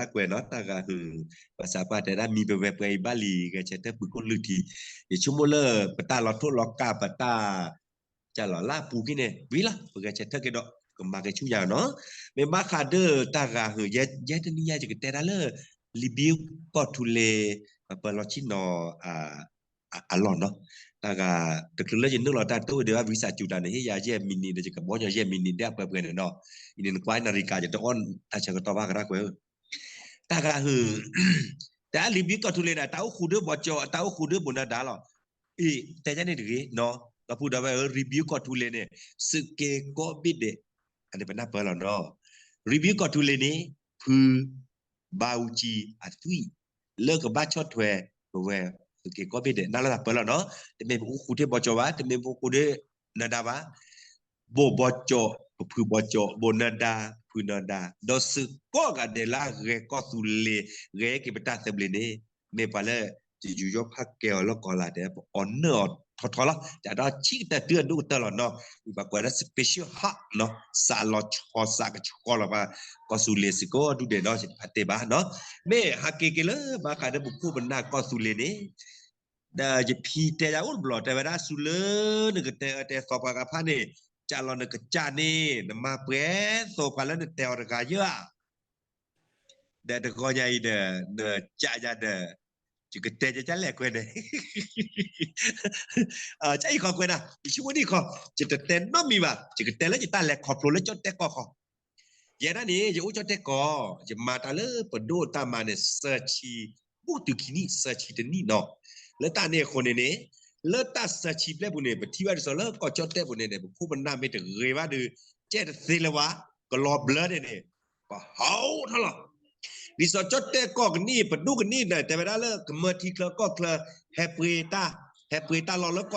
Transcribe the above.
ပကဘၣ်ကွဲးနီၤ တၢ်ဂၤဟုၣ်, ဘၣ်ဆၣ်ပှၤတဲဒၣ်မံပဝဲပှဲၤအံၤဘၣ်လံ ဂဲၤဆၢထၢၣ်ပှ့ၤကိၣ်လုၢ်ထံ, ယဆိကမိၣ်လၢပတၢ်လီၤထိၣ်လီၤကၢ် ပတၢ် ကၢ်လီၤလၢအပူၤက့န့ၣ် ဝံၤလီၤ ပဂဲၤဆၢထၢၣ်က့ၤဒီး ကမၤကဲဆူညါနီၤ, မ့ၢ်ဘၣ်ဃးဒၢးတၢ်ဂၤဟုၣ် ယဲတနံၣ်ညါယကတဲဒၣ်လၢ လံာ်ဘံကီၢ်ထူလ့ၤ ပပၢၤလီၤဆံၣ်နီၤ အလီၢ်နီၤ, တၢ်ဂၤ တချုးလၢယနုာ်လီၤတၢ်တိၢ်ဒံးဘၣ် visa စူၤတၢ်န့ၣ် ဟ့ၣ်ယၤယဲၢ်မံးနံးဒီး ယကဘီညီယဲၢ်မံးနံးဒ်အပှဲၤပှဲၤန့ၣ်နီၤ, အံၤန့ၣ်နကွၢ်နရံကၤ ယတအီၣ်တၢ်ဆၢကတီၢ်ဘၣ်ကရၢကွဲးဧၢ, တၢ်ဂၤဟုၣ်, တၢ်လံာ်ဘံကီၢ်ထူလ့ၤန့ၣ် တၢ်အိၣ်ဃူဒၢဘီကၠီ တၢ်အိၣ်ဃူဒၢဘိးနၢၤဒါလီၤ, အံၤ တဲယဲန့ၣ်တဂ့ၤနီၤ, ဒီပုၢ်ဒီဝဲၢ်ဧၢ လံာ်ဘံကီၢ်ထူလ့ၤန့ၣ် သုးက့ကိးဘ့ၣ်ဒဲး, အန့ၣ်ပနၢ်ပၢၢ်လီၤနီၤ, လံာ်ဘံကီၢ်ထူလ့ၤန့ၣ် ဖု ဘၣ်အူကၠံအသွံၣ် လၢကဘၣ်ဆီၣ်ထွဲ ပဝဲ သုးက့ကိးဘ့ၣ်ဒဲး နၢ်လီၤတၢ်ပၢၢ်လီၤနီၤ, တမ့ၢ်ပအိၣ်ဃူထဲဘီကၠီဘၣ် တမ့ၢ်ပအိၣ်ဃူထဲနၢၤဒါဘၣ်, ဘိးဘီကၠီ ပဖုဘီကၠီ ဘိးနၢၤဒါ ဖုနၢၤဒါ ဒီးသုးကိးဂၤဒဲးလၢအဂဲၤကီၢ်သူလ့ၤ ဂဲၤက့ၤပတၢ်သဘျ့န့ၣ် မ့ၢ်ပှၤလၢ ယယူးယီၣ်ဖးကဲအီၤလၢကီးလၢ်ဒဲး ပအီၣ်နၢၣ်အီၤထီထီလီၤ, တၢ်ဒီးဆံးကတၢၢ်တုၤအဒိၣ်ကတၢၢ်လီၤနီၤ, ဝံၤပှၤကွဲးဒၣ် special heart နီၤ, စးလီၤဆီစးကဆီလီၤပှၤ ကီၢ်သူလ့ၤစ့ၢ်ကီးဒုၣ်ဒဲးနီၤ, ယတဖးတဲဘၣ်နီၤ, မ့ၢ်ဟးက့ၤက့ၤလၢဘၣ်ဃးဒီးပခိၣ်ပနၢ်ကီၢ်သူလ့ၤန့ၣ် ဒီးယဖံတဲယၤအိၣ်တဘျီ တဲဝဲဒၣ်ဆူလၢနကတဲအၢတဲသီပှၤဂၤဖးန့ၣ်, ကးလီၤနကစၢ်န့ၣ် နမၤပှဲၤသိးပှၤလၢနတဲအီၤတဂၤယၢၢ်ဧါ, ဒီးတဂီၤညါအံၤဒီး နကးယၤဒီး ယကတဲယကလဲၤကွဲးန့ၣ် ကအံၤခီကွဲးနၤ ယဆိကမိၣ်န့ၣ်ခီ, ယတတဲနီတမံၤဘၣ်, ယကတဲလၢယတၢ်လဲၤခီဖျိလၢကၠီၣ်တဲၣ်ကီၢ်ခီ, ယဲဒၣ်န့ၣ် ယအိၣ်ကၠီၣ်တဲၣ်ကီၢ်, ယမၤတၢ်လၢပဒိၣ်တၢ်မၤန့ၣ် သၢဆံ, ဘူးတုၤခံနံၣ် သၢဆံတနံၣ်နီၤ, လၢတၢ်န့ၣ်အဃိန့ၣ်န့ၣ်, လၢတၢ်သၢဆံဘျဲၣ်ပူၤန့ၣ် ပထံၣ်ဘၣ်ဒ်သိးလၢကီၢ်ကၠီၣ်တဲၣ်ပူၤန့ၣ်န့ၣ် ပခိၣ်ပနၢ်မ့ၢ်တဂ့ၤဘၣ်ဒီး ကဲတသ့လၢၤဝဲ, ကလီၤဘျၢန့ၣ်န့ၣ် ပဟီၣ်ထီၣ်လီၤ ဒ်သိးကၠီၣ်တဲၣ်ကီၢ်ကနံၣ် ပဒိၣ်ကနံၣ်န့ၣ် တဲဝဲဒၣ်လၢကမၢထံချၢကီၢ်ချၢ ဟဲပှ့ၤတၢ်, ဟဲပှ့ၤတၢ်လီၢ်လၢ